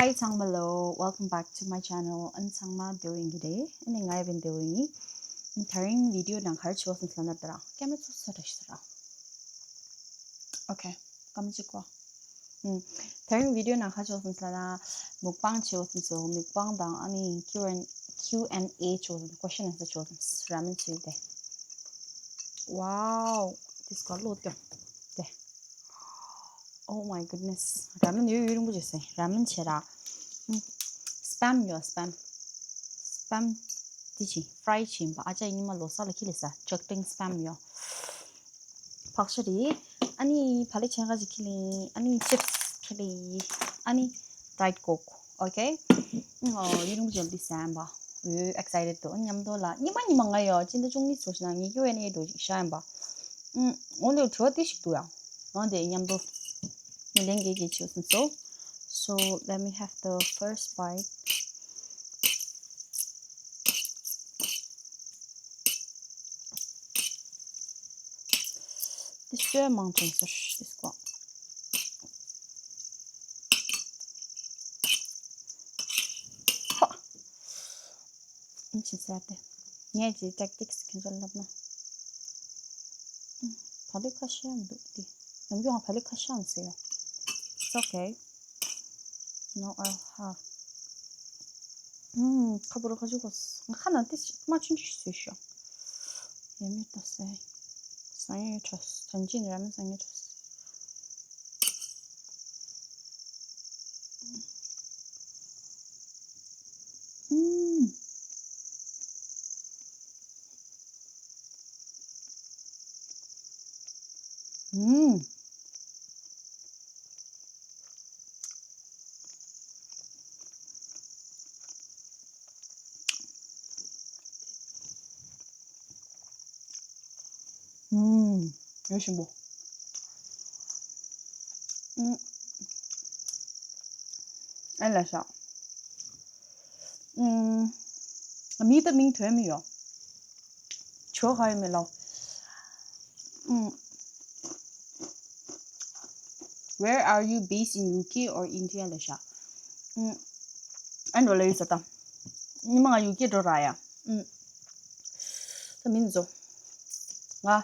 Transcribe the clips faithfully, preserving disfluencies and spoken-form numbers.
Hi ཚང་མ་ལོ། Welcome back to my channel. ཨ་ནི་ཚང་མ་བདེ་པོ་ཡིན་གྱི་རེད། ཨ་ནི་ང་ཡང་བདེ་པོ་ཡིན། ཨ་ནི་དེ་རིང་བི་ཌི་ཡོ་ནང་ག་རེ་བྱེད་དགོས་སམ་ལབ་ན། ད་རང་ཀེམ་ར་ཚུགས་ས་འདྲ་ཞིག་ཟེར་ར། ཨོ་ཁེ། སྐམ་གཅིག་གོ། ཨུམ། དེ་རིང་བི་ཌི་ཡོ་ནང་ག་རེ་བྱེད་དགོས་སམ་ལབ་ན། མུག་པང་བྱེད་དགོས་སམ། མུག་པང་དང་ཨ་ནི་Q and Q and A བྱེད་དགོས་སམ། Question answer བྱེད་དགོས་སམ། ར་མེན་བྱེད་དེ། Wow, this got a lot of དེ། Oh my goodness. ར་མེན་ཡོད་ཡོད་རིང་པོ་བྱས་སོང་། ར་མེན་བྱས་ར། ཨུམ། སྤེམ་ཡོད། སྤེམ། སྤེམ། དེ་ཅི་ཕ་རའི་བྱས་པ། ཨ་ཅག་ཉི་མ་ལོ་གསར་ལ་ཁྱེར་ལེ་ས་ཅག་ཏིང་སྤེམ་ཡོད། ཕག་ཤ་རེད། ཨ་ནི་བག་ལེབ་ཆེན་ཁ་ཅིག་ཁྱེར་ལེ། ཨ་ནི་ཆིབས་ཁྱེར་ལེ། ཨ་ནི་ཌའེ་ཊི་ཀོག་ཨོ་ཁེ། ཨོ་ཡུན་རིང་པོ་བྱས་འདི་ཟ་ཡིན་པ། འོ་ཨེག་སའི་ཊེཌ་འདུག་མཉམ་དུ་ལ་ཉི་མ་ཉི་མ་ང་ཡོད་སྤྱི་ཟླ་བཅུ་གཉིས་ཚོ་ཞིག་ན་ངེད་ཀྱི་ཨེ་ནི་ཨེ་འགྲོ་ཞིག་ཤ་ཡིན་པ། ཨུམ། འོ་ལེ་དྲི་བ་དེ་ཞིག་འདུག་ཡ། འོ་དེ་མཉམ་དུ་ལན་འགེལ་གྱི་བྱེད་སོང་ཚོ། So let me have the first bite. འདི་སྤྱོད་མང་དྲན་ཟེར་འདི་སྐོ། ཧ། ཨིན་ཅི་ཟེར་ཏེ། ངས་ཀྱི་ཊེག་ཊིག་སི་ཁྱེད་ཚོར་ལབ་ན། ཨུམ། བག་ལེབ་ཁ་ཤས་འདུག་སྟེ། ནམ་རྒྱུན་ང་བག་ལེབ་ཁ་ཤས་ཟེར་ཡོད། It's okay. Now I'll have. ཨུམ། ཁ་བོར་ཁ་ཆུ་གོ། ང་ཁ་ན་ཏི་མ་ཆུན་ཆུ་ཟོས་ཤོག་ཡ་མེད་ད་ཟེར། སང་ཉིན་ཁྲོ། དྲན་ཅིན་ར་མེན་སང་ཉིན་ཁྲོ། ཨུམ། ཨུམ། ཨུམ། ཡོད་ཞིམ་པོ། ཨུམ། ཨེ་ལ་ཤ། ཨུམ། མི་ད་མིང་ཐོན་མི་ཡོང་། ཆོ་ཧ་ཡོད་མེད་ལོ། ཨུམ། Where are you based in U K or India ལ་ཤ། ཨུམ། ཨན་འགྲོ་ལ་ཡོད་ས་ད། ཉི་མ་ང་ཡུ་ཀེ་འགྲོ་ར་ཡ། ཨུམ། ད་མིན་ཚོ། ང་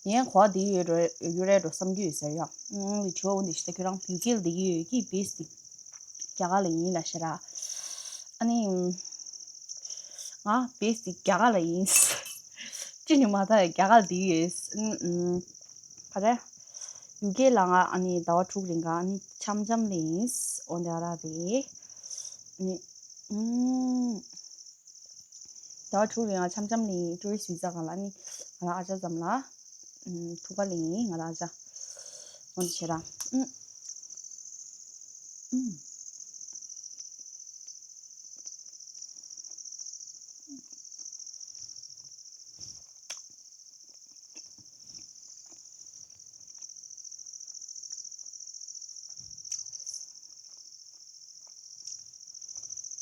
ངའི་གོ་བ་འདི་ཡོད་འགྲོ་ཡོད་རེད་འགྲོ་བསམ་གྱི་ཡོད་ཟེར་ཡ། ཨུམ། དྲི་བ་འོ་འདི་ཞིག་ད་ཁྱོད་རང་ཡུ་ཀེ་ལ་བསྡད་ཀྱི་ཡོད་ཀྱི་བེས་འདི་རྒྱ་གར་ལ་ཡིན་ལ་ཤ་ར། ཨ་ནི། ང་བེས་འདི་རྒྱ་གར་ལ་ཡིན། ཅི་ནི་མ་ད་རྒྱ་གར་ལ་བསྡད་ཡོད། ཨུམ། ཨུམ། ག་རེ། ཡུ་ཀེ་ལ་ང་ཨ་ནི་ཟླ་བ་དྲུག་རིང་ག་ཨ་ནི་འཆམ་འཆམ་ལེན་འོ་འདི་ཨ་ར་རེད། ཨ་ནི་ཨུམ། ཟླ་བ་དྲུག་རིང་ང་འཆམ་འཆམ་ལེན་ཊུ་རི་སི་ཊི་བི་ཟ་གང་ལ་ཨ་ནི་ང་རང་ཨ་ཅག་ཙམ་ལ་ཨུམ་ཐུག་ག་ལེན་ང་རང་ཨ་ཅག་འོ་འདི་བྱེད་ར་ཨུམ། ཨུམ།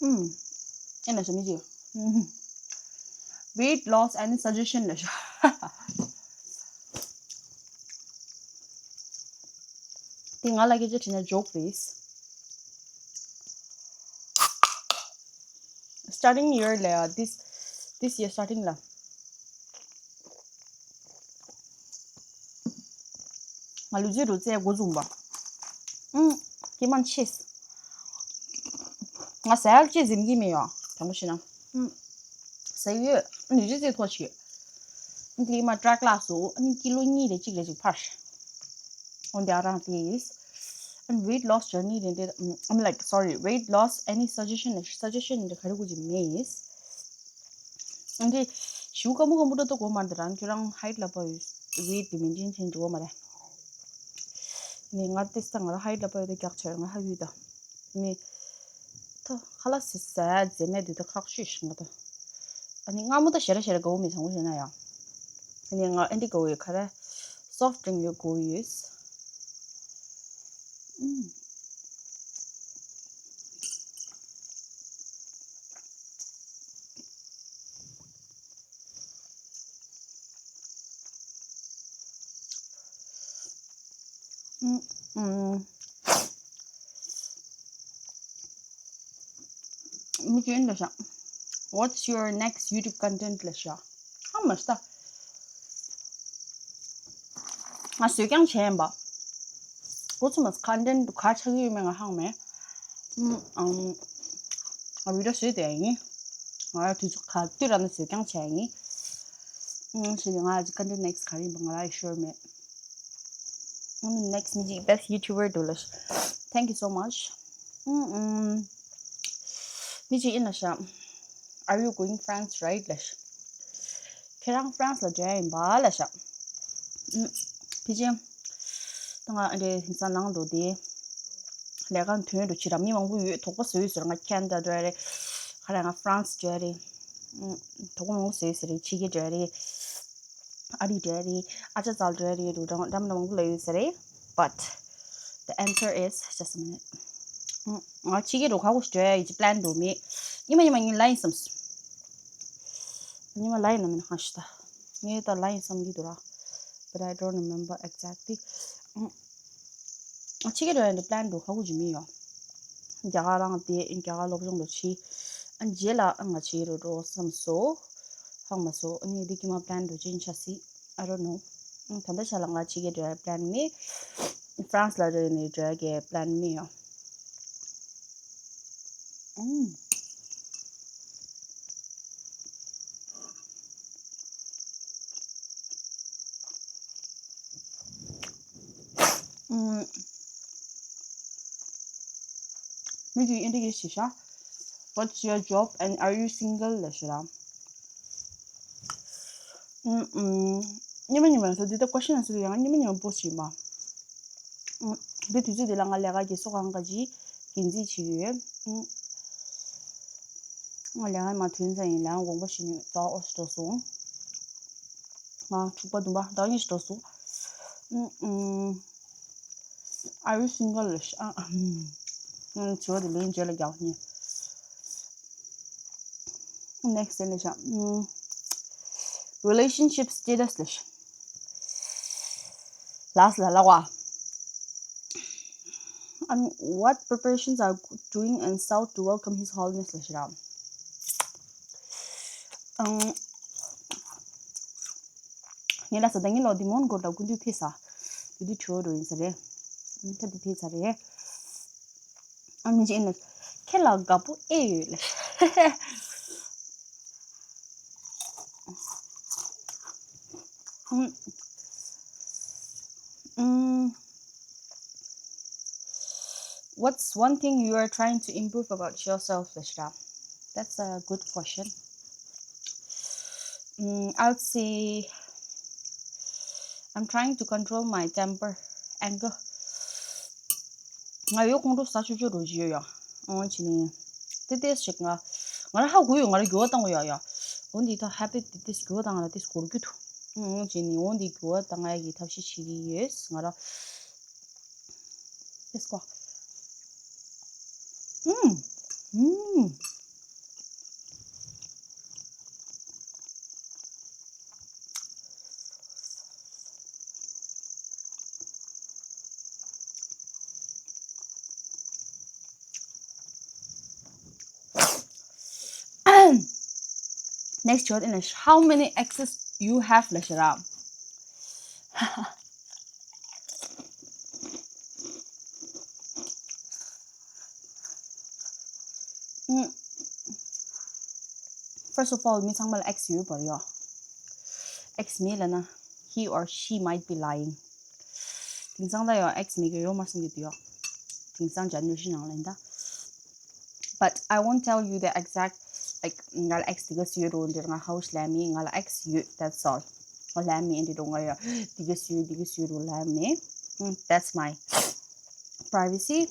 ཨུམ། ཨེ་ན་ཤ་མི་ཅི། ཨུམ། Weight loss any suggestion ལ་ཤ། དེ་ང་ལ་སྐད་ཆ་དྲིས་ན་ཇོག་རེད། Starting year ལ་ཡ། this this year starting ལ། ང་ལུས་རྩལ་རུ་རྩལ་འགོ་བཟུང་བ། ཨུམ། སྐྱེ་དམན་ཆེས། ང་ཟ་ཡག་ཅི་འཛིན་གྱི་མི་ཡོང་དྲང་པོ་བཤད་ན། ཨུམ། ཟ་ཡི་ཡོད། ལུས་རྩལ་རྩལ་ཐོག་ཆེ། ཨ་ནི་དེ་མ་ཊེག་ལགས་སུ་ཨ་ནི་ཀི་ལོ་གཉིས་རེ་གཅིག་རེ་གཅིག་འཕར། འོན་ཏེ་ཨ་རང་དེ་ཡིས། And weight loss journey རེད་འདི། I'm like, sorry, weight loss any suggestion suggestion འདི་ག་རེ་གུ་ཅི་མེད། འདི་ཞུ་ཀ་མུ་ཀ་མུ་ཏོ་ཏོ་གོ་མ་འདི་རང་ཁྱོད་རང་ཧའིཊ་ལ་པ་ཡོད། ཝེཊ་འདི་མེན་ཊེན་བྱེད་འགྲོ་བ་མ་རེད། ནི་ང་ཏི་ས་ང་རང་ཧའིཊ་ལ་པ་ཡོད་དེ་རྒྱག་ཆེ་ང་ཧ་ཡོད་ད། ནི་ཐོ་ཁ་ལག་སི་ས་རྫས་མེད་དུས་ད་ཁག་ཤུས་ཤིག་ང་ད། ཨ་ནི་སྔ་མོ་ད་ཞེ་ར་ཞེ་ར་དགའ་བོ་མེད་ཚང་མ་ཞེ་ན་ཡང་། ཨ་ནི་ང་ཨ་འདི་དགའ་བོ་ཡོད་ཁ་ར། སོཕ་ཌི་རིང་ཡོད་དགའ་བོ་ཡོད། ཨུམ། ཨུམ། ཨུམ། མི་གཅིག་ཡིན་ལ་ཤག What's your next YouTube content ལ་ཤག་ཧ་མ་ཤི་ད། ང་བཟོས་རྐྱང་བྱས་ཡིན་པ། ཁོ་ཚོ་མ་content ག་ཆགས་ཀྱི་ཡོད་མེད་ང་ཧང་མེད། ཨམ། ང་video བཟོས་བསྡད་ཡིན། ང་དུས་ཚོད་ག་དུས་ར་ན་བཟོས་རྐྱང་བྱས་ཡིན། ཨམ། ཞེས་ང་ཅི་content next ག་རེ་ཡིན་པ་ང་ལ་sure མེད། ཨམ། next མི་གཅིག best YouTuber འདུག་ལ། Thank you so much. ཨམ། ཨམ། མི་གཅིག་ཡིན་ལ་ཤག Are you going France right ལ་ཤག་ཁྱེད་རང་France ལ་འགྲོ་ཡ་ཡིན་པ་ལ་ཤག་ཨམ། ཕི་ཅི། ད་ང་ཨ་འདྲའི་དེང་སང་ནང་འགྲོ་དེ། ལས་ཀ་དོན་འགྲོ་ཕྱི་ར་མི་མང་པོ་ཡོད་དོགས་པ་བཟོས་ཟེར། ང་Canada འགྲོ་ཡ་རེད། ཁ་ར་ང་France འགྲོ་ཡ་རེད། ཨམ། དོགས་པ་མང་པོ་བཟོས་ཟེར་རེད། ཕྱི་རྒྱལ་འགྲོ་ཡ་རེད། ཨ་རི་འགྲོ་ཡ་རེད། ཨ་ཅག་ཚལ་འགྲོ་ཡ་རེད་འགྲོ་འགྲམ་འགྲམ་ན་མང་པོ་ལ་ཡོད་ཟེར་རེད། But the answer is just a minute. ཨམ། ང་ཕྱི་རྒྱལ་འགྲོ་ཁག་པོ་ཞིག་འགྲོ་ཡ་ཡི་ཅི་plan འགྲོ་མེད། ཉི་མ་ཉི་མ་ངའི་line བསམ། ཉི་མ་line ན་མིན་ཧ་ཤི་ད། ངས་ད་line བསམ་གྱི་འདུག་ར། But I don't remember exactly. ཨམ། ཨ་ཕྱི་རྒྱལ་འགྲོ་ཡ་འདི་plan འགྲོ་ཁག་པོ་ཅིག་མི་ཡོང་། རྒྱ་གར་རང་དེ་རྒྱ་གར་སློབ་སྦྱོང་འགྲོ་ཕྱི། ཨ་རྗེས་ལ་ང་ཕྱི་རྒྱལ་འགྲོ་བསམ་སོ། ཧང་མ་སོ་ཨ་ནི་འདི་ཀྱི་མ་plan འགྲོ་ཅན་ཆ་སྲིད། I don't know. ཨ་ད་ལྟ་ཆ་ལ་ང་ཕྱི་རྒྱལ་འགྲོ་ཡ་plan མེད། France ལ་རེ་ནས་འགྲོ་ཡ་གི་plan མེད་ཡོང་། ཨམ། ཨམ། མི་དེ་ཨིན་དྲི་གི་ཞིག་ཤ What's your job and are you single ལ་ཞུ་ར། ཨམ། ཉི་མ་ཉི་མ་ཡང་ས་འདི་ལྟ་question answer ཡང་ཉི་མ་ཉི་མ་post ཡིན་པ། ཨམ། འདི་དུས་ཚོད་འདི་ལ་ང་ལས་ཀ་གི་སོ་གང་ག་ཅི་འགན་འཛིན་བྱེད་ཀྱི་ཡོད། ཨམ། ང་ལས་ཀ་མ་ཐོན་ས་ཡིན་ལས་ཀ་དགོངས་པ་བཞེས་ནས་ད་ཨོ་སི་འགྲོ་སོང་། ང་དྲུག་པ་བདུན་པ་ཟླ་གཉིས་འགྲོ་སོང་། ཨམ། ཨམ། Are you single? ཨ། ཨམ། དྲི་བ་དེ་ལན་རྗེས་ལ་རྒྱག་ཉེ། Next ལ་ཤ། ཨམ། Relationship status ལ་ཤ། Last ལ་ལ་བ། And what preparations are doing and south to welcome His Holiness ལ་ཤ་ར། ཨམ། ངས་ལ་ས་ད་ངས་ལོ་དེ་མོན་གོ་ལ་ཀུན་དུ་ཕེ་ས། དེ་དུས་ཁྲོ་རུ་ཡིན་ས་རེད། ད་དེ་ཕེ་ས་རེད། ཨ་མི་ཅིག་ནི་ཁྱེད་ལ་དགའ་པོ་ཨེ་ཡོད་ལེ། ཨམ། ཨམ། What's one thing you are trying to improve about yourself, Lashra? That's a good question. Mm, I would say I'm trying to control my temper, anger. ང་ཡོད་ཁོང་ཁྲོ་ཟ་ཆོག་ཆོག་རོ་ཅི་ཡོད་ཡ། འོང་ཅི་ནི། ཏེ་ཏེ་ཞིག་ང་། ང་ར་ཧ་གོ་ཡོད་ང་ར་འགྱུར་བ་བཏང་གོ་ཡ་ཡ། འོ་འདི་ད་ཧ་པེ་ཏེ་ཏེ་འགྱུར་བ་བཏང་ང་ར་ཏེ་སྐོར་རྒྱུ་ཐུ། འོང་ཅི་ནི་འོ་འདི་འགྱུར་བ་བཏང་ང་ཡ་གི་ཐབས་ཤེས་བྱེད་ཀྱི་ཡོད་ང་ར། Let's go. Mm. Mm. Next question is how many exes you have, Lashara? Mm. First of all, མི་ཚང་མ་ལ་ex ཡོད་པར་ཡོད། Ex མེད་ལ་ན། He or she might be lying. དེང་སང་ད་ཡོད་ex མེད་གི་ཡོད་མ་སེམས་ཀྱི་དུ་ཡོད། དེང་སང་generation ནང་ལ་ཡིན་ད། But I won't tell you the exact, like, ང་ལ་ex དེ་ག་སུ་ཡོད་རོ་འདིར་ང་ཧའུ་ཤི་ལ་མི་ང་ལ་ex ཡོད། That's all. ང་ལ་མི་འདི་རོ་ང་ཡོད་དེ་ག་སུ་ཡོད་དེ་ག་སུ་ཡོད་རོ་ལ་མི། Mm, that's my privacy.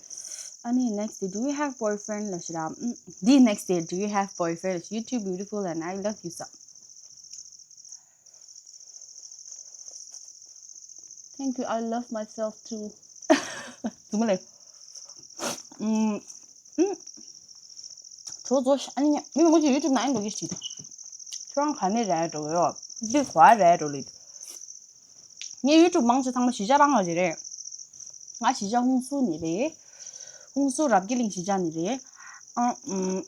ཨ་ནི་next day, do you have boyfriend? ལ་ཤི་ར། ཨམ། འདི་next day, do you have boyfriend? You too beautiful and I love you so. Thank you, I love myself too. ཙུ་མ་ལེ། ཨམ། ཨམ། ཚོ་ཚོ་ཤ་ཨ་ནི་མི་མང་ཆེ་YouTube ནང་འགྲོ་གི་ཞིག་ཁྱོད་རང་ག་ནས་རེད་འགྲོ་གི་ཡོད། འདི་གོ་རེད་འགྲོ་ལེ། ངའི་YouTube མང་ཆེ་ཚང་མ་གཞིས་ཆགས་རང་ལ་རེད། ང་གཞིས་ཆགས་ཧུན་སུར་ནས་རེད། ཧུན་སུར་རབ་རྒྱས་གླིང་གཞིས་ཆགས་ནས་རེད། ཨ། ཨམ།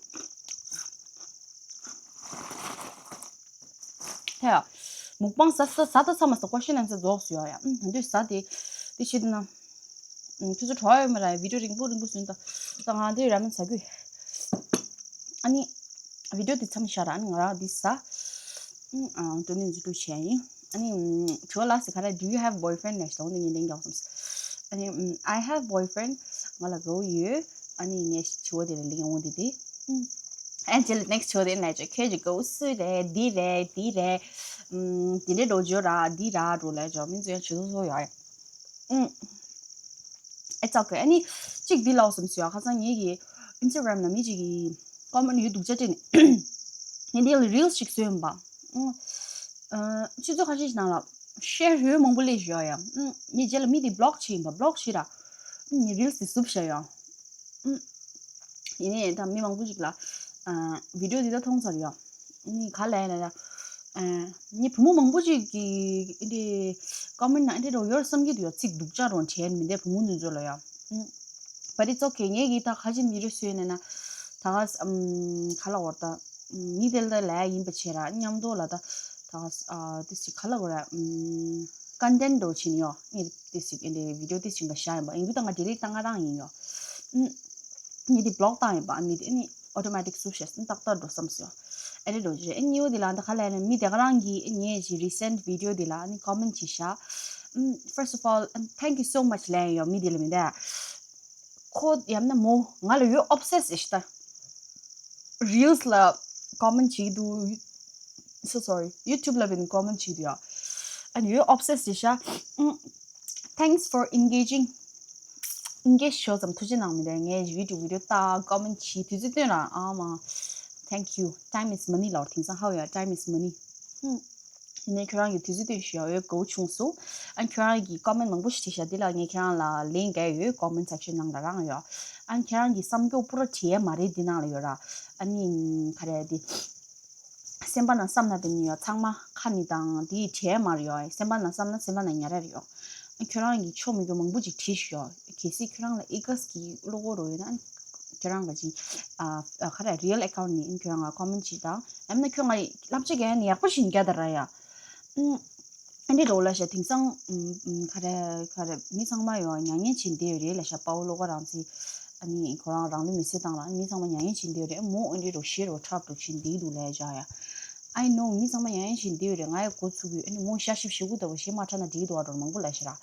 ཡ། མུག་པང་ཟ་ཟ་ཟ་ད་ཚ་མ་ཟ། ཀོ་ཤན་ཨན་སར་རྫོགས་སུ་ཡོད་ཡ། ཨུམ། ད་དུས་ཟ་དེ་དེ་བྱེད་དུ་ན། ཨུམ། ཁྱོད་ཚོ་གྲོགས་ཡོད་མ་ར། བི་ཌིའོ་རིང་པོ་རིང་པོ་བཟོས་ད། ད་ང་དེ་ར་མེན་ཟ་གི། ཨ་ནི་བི་ཌིའོ་དེ་མཚམས་བཞག་ར། ཨ་ནི་ང་རང་དེ་ཟ། ཨུམ། ཨ། དོ་ནི་འཛུལ་ཞུགས་བྱས་ཡིན། ཨ་ནི་ཨུམ། དྲི་བ་ལ་སི་ཁ་ར། Do you have boyfriend? ནས་དོང་དེ་ངས་ལན་རྒྱག་སོང་། ཨ་ནི་ཨུམ། I have boyfriend. ང་ལ་དགའ་བོ་ཡོད། ཨ་ནི་ངས་དྲི་བ་དེ་ལ་ལན་འོང་དེ་དེ། ཨུམ། ཨན་ཇེ་ལི་ནེག་སི་ཊི་ཆོས་དེ་ནས་ཅོ་ཁྱོད་ཀྱི་དགའ་བོ་སུ་རེད། འདི་རེད། འདི་རེད། ཨུམ། འདི་འདྲའི་འགྲོ་བརྗོད་ར། འདི་ར་འགྲོ་ལས་ཅོ་མི་ཚོ་ཡང་ཆོས་ཚོ་ཡོད། ཨུམ། It's okay. ཨ་ནི་གཅིག་འདི་ལ་སོམ་སུ་ཡ། ཁ་སང་ངེད་ཀྱི་ཨིན་སི་ཊ་གྷ་རམ་ན་མི་གཅིག་གིས་ཀོ་མེན་ཊི་ཡོད་སྡུག་ཅག་སྤྲད་ནས་ངས་འདི་ལ་རིལ་སི་ཞིག་བཟོས་ཡིན་པ། ཨུམ། ཨ། ཆུ་ཚོད་ཁ་ཤས་ཤིག་ནང་ལ་ཤེར་ཡོད་མང་པོ་སླེབས་བཞག་ཡ། ཨུམ། ངས་རྗེས་ལ་མི་འདི་བི་ལོག་བྱས་ཡིན་པ། བི་ལོག་བྱས་ར། ངས་རིལ་སི་འདི་བཟོས་བཞག་ཡ། ཨུམ། ཡིན་ནའི་ད་མི་མང་པོ་ཞིག་ལ་ཨ་བི་ཌིའོ་འདི་ད་མཐོང་ཚར་ཡོད། ཨ་ནི་ག་ལ་ཡིན་ན་ད། ཨ། ངའི་བུ་མོ་མང་པོ་ཞིག་གིས་འདི་ཀོ་མེན་ཊི་ནང་འདི་འདྲ་ཡོད་བསམ་གྱི་འདུག་ཡ། ཚིག་སྡུག་ཅག་རང་བྲིས་མི་འདི་བུ་མོ་འདི་ཚོ་ལ་ཡ། ཨུམ། But it's okay. ངས་གི་ད་ཁ་ཅིག་བི་ཌིའོ་བཟོས་ནས་ན། ད་ག་ཨམ། ག་ལ་བར་ད། མི་དེ་ལ་ལས་ཡིན་པ་བྱས་ར་མཉམ་དུ་ལ་ད། ད་ག་ཨ། དེ་ཞིག་ག་ལ་བར། ཨམ། ཀོན་ཊེན་ཊི་འདྲ་བྱིན་ཡོད། ངས་དེ་ཞིག་འདི་བི་ཌིའོ་དེ་ཞིག་ལ་བཞག་ཡིན་པ། ཡིན་གྱི་ད་ང་ཌི་ལིཊ་བཏང་ང་རང་ཡིན་ཡོད། ཨུམ། ངས་དེ་བི་ལོག་བཏང་ཡིན་པ། ཨ། མི་དེ་ཨ་ནི་ཨོ་ཊོ་མེ་ཊིག་སུབ་ཤེས་ཏག་ཏག་འགྲོ་བསམ་སོང་། ཨ་རེ་འགྲོ་རེད། ཨ་ནི་གཉིས་པ་དེ་ལ་ད་ག་ལ་ཡིན་ན་མི་དེ་ག་རང་གིས་ངའི་ཅི་རི་སེན་ཊི་བི་ཌིའོ་དེ་ལ་ཨ་ནི་ཀོ་མེན་ཊི་བྱས་ཤག་ཨུམ། First of all, thank you so much ལན་ཡོད་མི་དེ་ལ། མི་དེ་ཁོ་ཡང་ན་མོ་ང་ལ་ཡོད་ཨོབ་སེ་སི་ཞིག་ད། རིལ་སི་ལ་ཀོ་མེན་ཊི་བྱེད་ཀྱི་འདུག So sorry. ཡུ་ཊུབ་ལ་བྱས་ནས་ཀོ་མེན་ཊི་བྱེད་ཀྱི་འདུག་ཡ། ཨ་ནི་ཡོད་ཨོབ་སེ་སི་བྱས་ཤག་ཨུམ། Thanks for engaging. ཨེན་གེ་ཇི་ཞུ་ཙམ་ཐུགས་རྗེ་གནང་། མི་དེ་ངའི་ཡུ་ཊུབ་བི་ཌིའོ་ལྟ། ཀོ་མེན་ཊི་བྱས། དུས་ཚོད་བཏོན་ར། ཨ་མ། Thank you. Time is money ལབ་པ་དེང་སང་ཧ་གོ་ཡ། Time is money. ཨུམ། ཡིན་ནའི་ཁྱོད་རང་གིས་དུས་ཚོད་བཏོན་ཞུ་ཡ་འོས་དགའ་བོ་བྱུང་སོང་། ཨ་ནི་ཁྱོད་རང་གིས་ཀོ་མེན་ཊི་མང་པོ་ཞིག་བྲིས་ཤག་འདི་ལ་ངས་ཁྱེད་རང་ལ་ལན་རྒྱག་ཡོད། ཀོ་མེན་ཊི་སེག་ཤན་ནང་ལ་རང་ཡོད། ཨ་ནི་ཁྱེད་རང་གིས་བསམ་སྐྱོ་པུ་ར་བྲིས་ཡ་མ་རེད། འདི་ནང་ལ་ཡོད་ར། ཨ་ནི་ག་རེ་འདི། སེམས་པ་ནང་བསམ་ན་དེ་ནི་ཡོད། ཚང་མ་ཁ་ནི་དང་དེ་བྲིས་ཡ་མ་རེད་ཡོད། སེམས་པ་ནང་བསམ་ན་སེམས་པ་ནང་ཉར་ཡ་རེད་ཡོད། ཨ་ནི་ཁྱོད་རང་གིས་ཆོ་མི་དགོས་མང་པོ་ཅིག་བྲིས་ཤོག་གལ་སྲིད་ཁྱོད་རང་ལ་ཨེ་གས་ཀྱི་བློ་ཁོག་རོ་ཡོད་ན། ཨ་ནི་ཁྱོད་རང་ག་ཅིག་ཨ། ཨ། ག་རེ། རི་ཡལ་ཨེ་ཁའུན་ཊི་ནས་ཨ་ནི་ཁྱོད་རང་ལ་ཀོ་མེན་ཊི་ཅིག་དང་། ཡང་ན་ཁྱོད་ང་སློབ་ཆ་རྒྱག་ཡ་ནི་ཡག་པོ་ཞིག་རྒྱག་ད་ར་ཡ། ཨུམ། ཨ་འདི་འདྲ་བོ་ལབ་ཤག་དེང་སང་ཨུམ། ཨུམ། ག་རེ་ག་རེ། མི་ཚང་མ་ཡོད་མྱ་ངན་བྱེད་བསྡད་ཡོད་རེད་ལབ་ཤག་དཔའ་བོ་བློ་དགའ་རང་བཙན། ཨ་ནི་ཁོ་རང་རང་ལུས་མེར་སྲེག་བཏང་ར། ཨ་ནི་མི་ཚང་མ་མྱ་ངན་བྱེད་བསྡད་ཡོད་རེད། མོ་ཨ་འདི་འདྲ་བོ་ཤི་རོ་འཁྲབ་འདུག་བྱེད་བསྡད་འདུག་ལབ་ཡ་ཅིག་ཡ། I know མི་ཚང་མ་མྱ་ངན་བྱེད་བསྡད་ཡོད་རེད། ང་ཡང་མགོ་ཚོས་ཀྱི་ཡོད། ཨ་ནི་མོ་ཤ་ཞིབ་ཞེ་པོ་ལྟ་བུ་ཞེ་མ་ཁྲ་ན་འགྲིག་འདུག་ཨ་འགྲོ། མང་པོ་ལབ་ཤག་ར།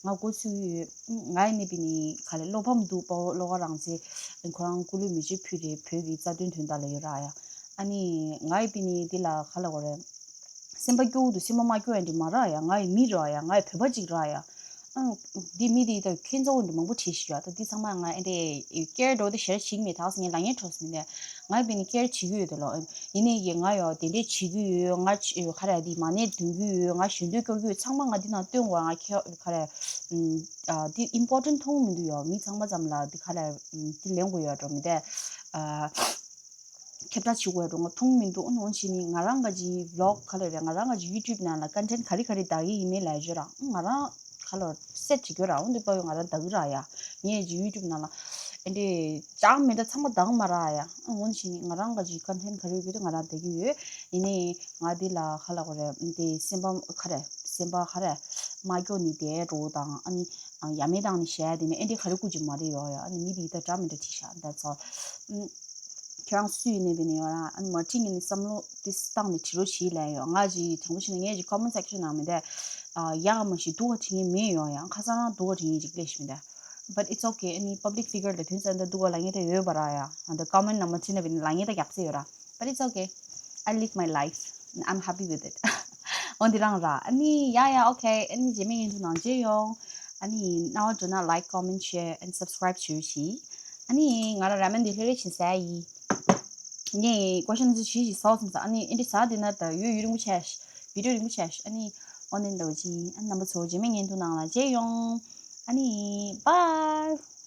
ང་མགོ་ཚོས་ཀྱི་ཡོད། ང་ཡི་ནི་པི་ནི་ག་ལེ་བློ་ཕམ་འདུག་དཔའ་བོ་བློ་དགའ་རང་བཙན། ཁོ་རང་སྐུ་ལུས་མེ་མཆོད་ཕུལ་རེད། བོད་ཀྱི་རྩ་དོན་དོན་དག་ལ་ཡོད་ར་ཡ། ཨ་ནི་ང་ཡི་པི་ནི་འདི་ལ་ག་ལབ་དགོས་རེད། སེམས་པ་སྐྱོ་བོ་འདུག་སེམས་པ་མ་སྐྱོ་ཡ་འདི་མ་ར་ཡ། ང་ཡི་མི་ར་ཡ། ང་ཡི་བོད་པ་ཅིག་ར་ཡ། ཨ། འདི་མི་འདི་ད་ཁྱེད་ཚོ་འདི་མང་པོ་བྲིས་ཤག་ཡ། ད་འདི་ཚང་མ་ང་ཨེ་འདྲས་ཀེར་འགྲོ་དེ་ཞེར་བྱེད་མེད། ད་ངས་ལ་ངན་འཕྲོག་སུ་མི་འདི། ང་ཡི་པི་ནི་ཀེར་བྱེད་ཀྱི་ཡོད་དེ་ལོ། ཡིན་ནའི་ཡི་ང་ཡོ་དེ་འདྲས་བྱེད་ཀྱི་ཡོད། ང་ཆ་ཡོ་ག་རེ་འདི་མ་ཎི་འདོན་གྱི་ཡོད། ང་གཞོན་དུས་སྐྱོར་གྱི་ཡོད། ཚང་མ་ང་འདི་ནང་སྟོན་དགོས། ང་ཁྱེད་ག་རེ། ཨ། འདི་ཨིམ་པོར་ཊེན་ཊི་མཐོང་མི་འདུག་ཡོ། མི་ཚང་མ་ཙམ་ལ་འདི་ག་རེ། འདི་ལེན་དགོས་ཡོད་འགྲོ་མི་འདི། ཨ། ཁྱབ་བསྒྲགས་བྱེད་དགོས་ཡོད་འགྲོ་ང་མཐོང་མི་འདུག་འོ་ནི་འོ་ནི་བྱས་ནི་ང་རང་ག་ཅིག་བི་ལོག་ག་ལ་རེད། ང་རང་ག་ཅིག་ཡུ་ཊུབ་ནང་ལ་ཀོན་ཊེན་ཊི་ག་རེ་ག་རེ་བདག་གི་ཡིན་མིན་ལབ་ཡོད་ར། ང་རང་ག་ལ་སེཊ་བྱེད་རྒྱུ་ར། འོ་འདི་པ་ཡོ་ང་རང་བདག་གི་ར་ཡ། ངས་ཅིག་ཡུ་ཊུབ་ནང་ལ་ཨེ་འདྲས་ཅང་མེད་ད་ཚང་མ་བདག་མ་ར་ཡ། འོ་ནི་བྱས་ནི་ང་རང་ག་ཅིག་ཀོན་ཊེན་ཊི་ག་རེ་ཡོད་རྒྱུ་དེ་ང་རང་བདག་གི་ཡོད། ཡིན་ནའི་ང་འདི་ལ་ག་ལ་གོ་རེད། འདི་སེམས་པ་ག་རེ་སེམས་པ་ག་རེ་མ་སྐྱོ་ནི་དེ་འགྲོ་དང་། ཨ་ནི་ཡ་མེད་དང་ནི་ཞེ་ཡ་དེ་ནི་ཨེ་འདྲས་ག་རེ་སྐུ་ཅིག་མ་རེད་ཡོ་ཡ། ཨ་ནི་མི་དེ་ད་འདྲ་མི་འདྲ་བྲིས་ཤག That's all. ཁྱེད་རང་སུ་ཡིན་ནའི་པི་ནི་ཡོད་ར། ཨ་ནི་མ་བྲིས་ངས་ནི་བསམ་བློ་དེ་བཏང་ནས་བྲིས་རོགས་བྱེད་ལབ་ཡོད། ང་ཅིག་དྲང་པོ་བཤད་ན་ངས་ཅིག་ཀོ་མེན་ཊི་སེག་ཤན་ནང་མི་འདི་ཡག་མ་ཞིག་སྡུག་ག་བྲིས་ངེས་མེད་ཡོད་ཡ། ཁ་སང་རང་སྡུག་ག་བྲིས་ངེས་ཅིག་སླེབས་ཤིག་མི་འདི། But it's okay. ཨ་ནི་པབ་ལིག་ཕི་གར་ལ་དུས་ཚོད་འདི་སྡུག་ག་ལབ་ངེས་ད་ཡོད་པ་ར་ཡ། ཨ་ནི་ཀོ་མེན་ཊི་ནང་མ་བྲིས་ན་པི་ནི་ལབ་ངེས་ད་རྒྱབ་ཚེ་ཡོད་ར། But it's okay. I live my life. I'm happy with it. འོ་འདི་རང་ར། ཨ་ནི་ཡ་ཡ་okay. ཨ་ནི་རྗེས་མའི་བརྙན་ཐུང་ནང་མཇལ་ཡོང་། ཨ་ནི་རྣ་བ་འགྲོ་ན་like, comment, share and subscribe བྱེད་ཤིག་ཨ་ནི་ང་རང་ར་མེན་འདི་ལྷོད་ལྷོད་བྱིན་ཟ་ཡི། ངས་ཀོ་ཤན་ཚོ་ཞིག་ཞིག་ཟ་བ་སོང་ཙང་། ཨ་ནི་ཨེ་འདྲས་ཟ་དེ་ན་ད་ཡུན་ཡུན་རིང་པོ་ཆགས་ཤག་བི་ཌིའོ་རིང་པོ་ཆགས་ཤག་ཨ་ནི་འོ་ནི་འདྲ་བོ་ཅིག་ཨ་ནི་རྣམ་པ་ཚོ་རྗེས་མའི་བརྙན་ཐུང་ནང་ལ་མཇལ་ཡོང་། ཨ་ནི་bye.